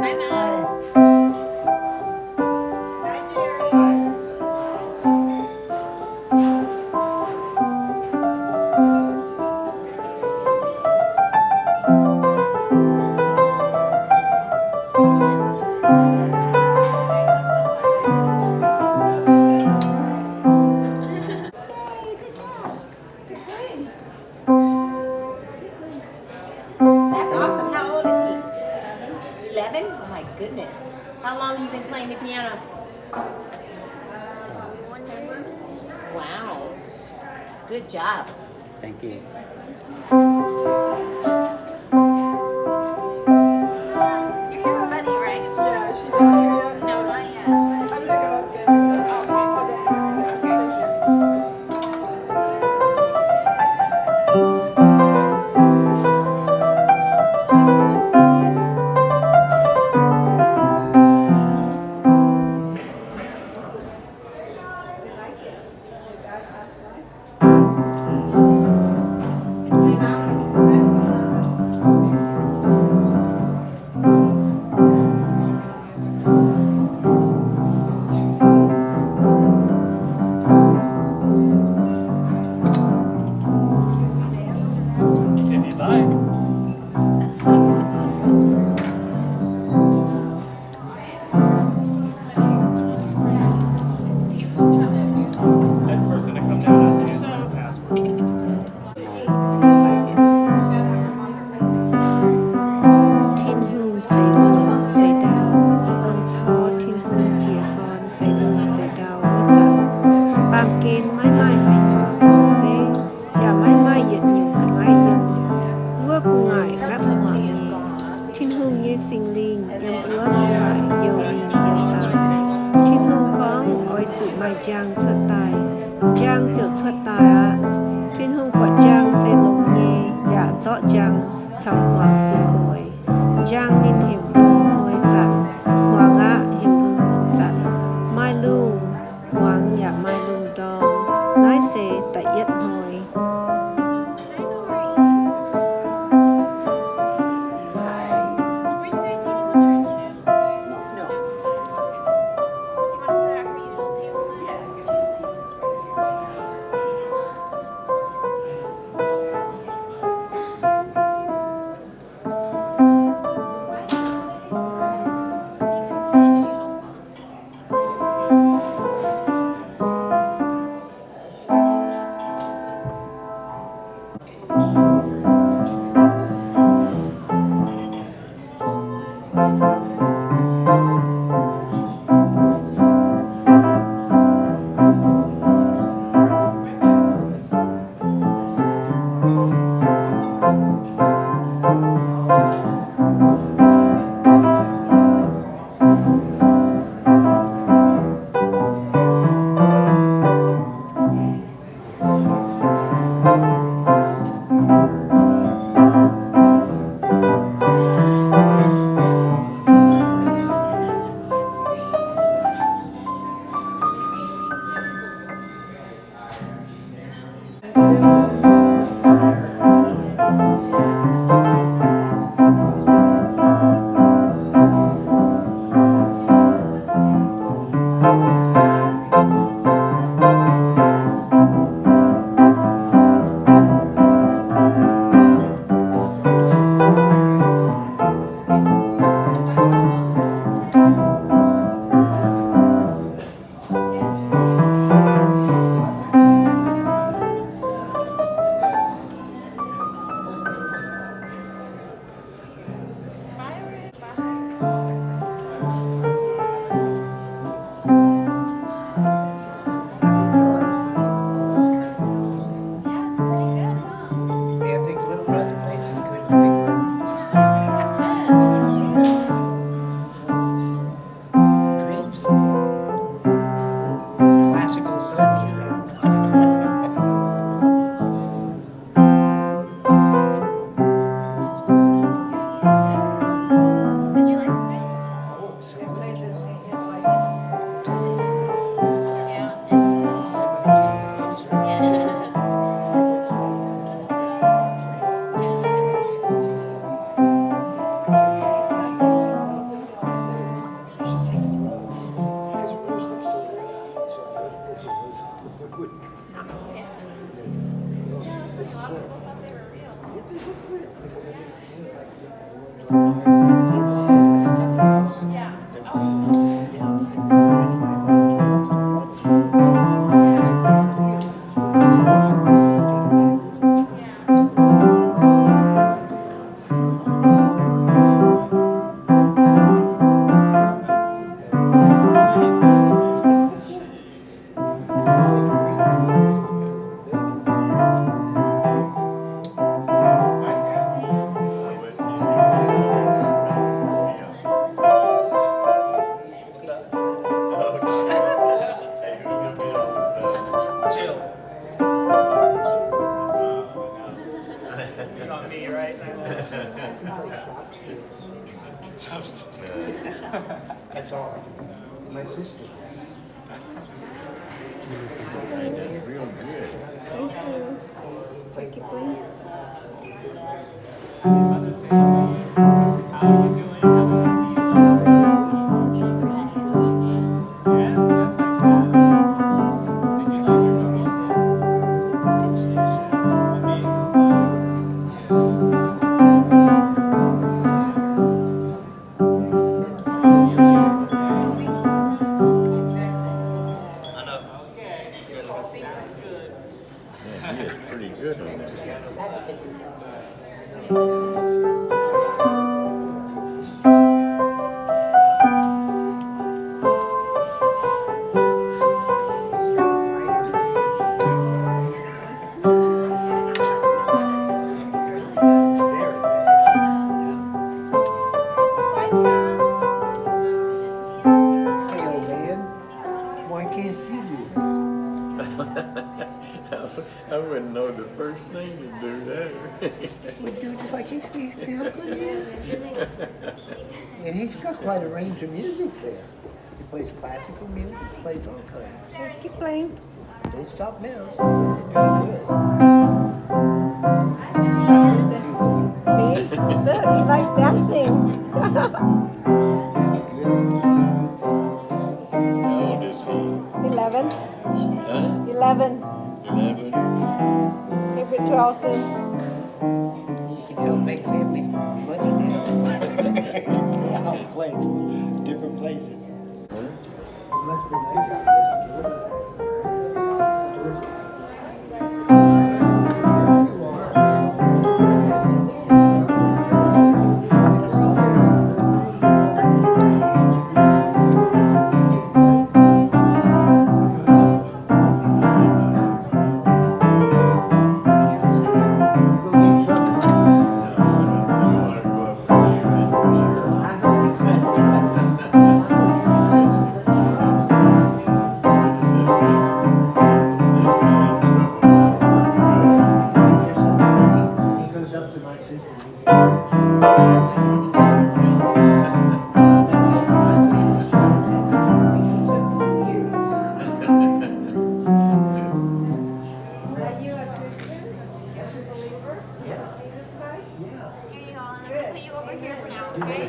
That's awesome. How old is he? Eleven? Oh my goodness. How long you been playing the piano? Wow. Good job. Thank you. You're here already, right? Yeah, she's not here yet. No, not yet. I'm gonna go up there. Oh, okay. Hold on. Okay. Thank you. If you'd like. Next person to come down has to use my password. Tin-Hungh zeix lungh zeix ndau, dongh caux Tin-Hungh jiez gorn zeix lungh zeix ndau wuov zanc, baamh gen maiv maaih haaix nyungc zeiv, yaac maiv maaih yietc nyungc ga'naaiv yiem. Wuov gu'nguaaic maiv hmuangx nyei. Tin-Hungh nyei Singx Lingh yiem wuov gu'nguaaic youz mingh youz daaih. Tin-Hungh gorngv, Oix zuqc maaih njang cuotv daaih. Njang ziouc cuotv daaih aqv. Tin-Hungh buatc njang se longx nyei, yaac zorqv njang caux hmuangx bun nqoi. Njang ninh heuc lungh hnoi zanc, hmuangx aqv heuc lungh nzunc zanc. Maaih lungh hmuangx yaac maaih lungh ndorm. Naaiv se da'yietv hnoi. What's up? Oh, no. Hey, we're gonna be on, uh, chill. You got me right now. Chopstick. That's all. My sister. Real good. Thank you. Thank you, Queen. Yeah, he is pretty good on that. Hey, old man, why can't you do that? I wouldn't know the first thing to do there. Well, do just like he's, he's, he'll put in. And he's got quite a range of music there. He plays classical music, he plays all kinds. Keep playing. Don't stop now. You're doing good. Me? Look, he likes dancing. That's good. How old is he? Eleven. Huh? Eleven. Eleven. He'll be twelve soon. You can help make family money now. Out playing different places. Huh? Are you a Christian? A believer? Yeah. Jesus Christ? Yeah. Here you go. I'm gonna put you over here for now, okay?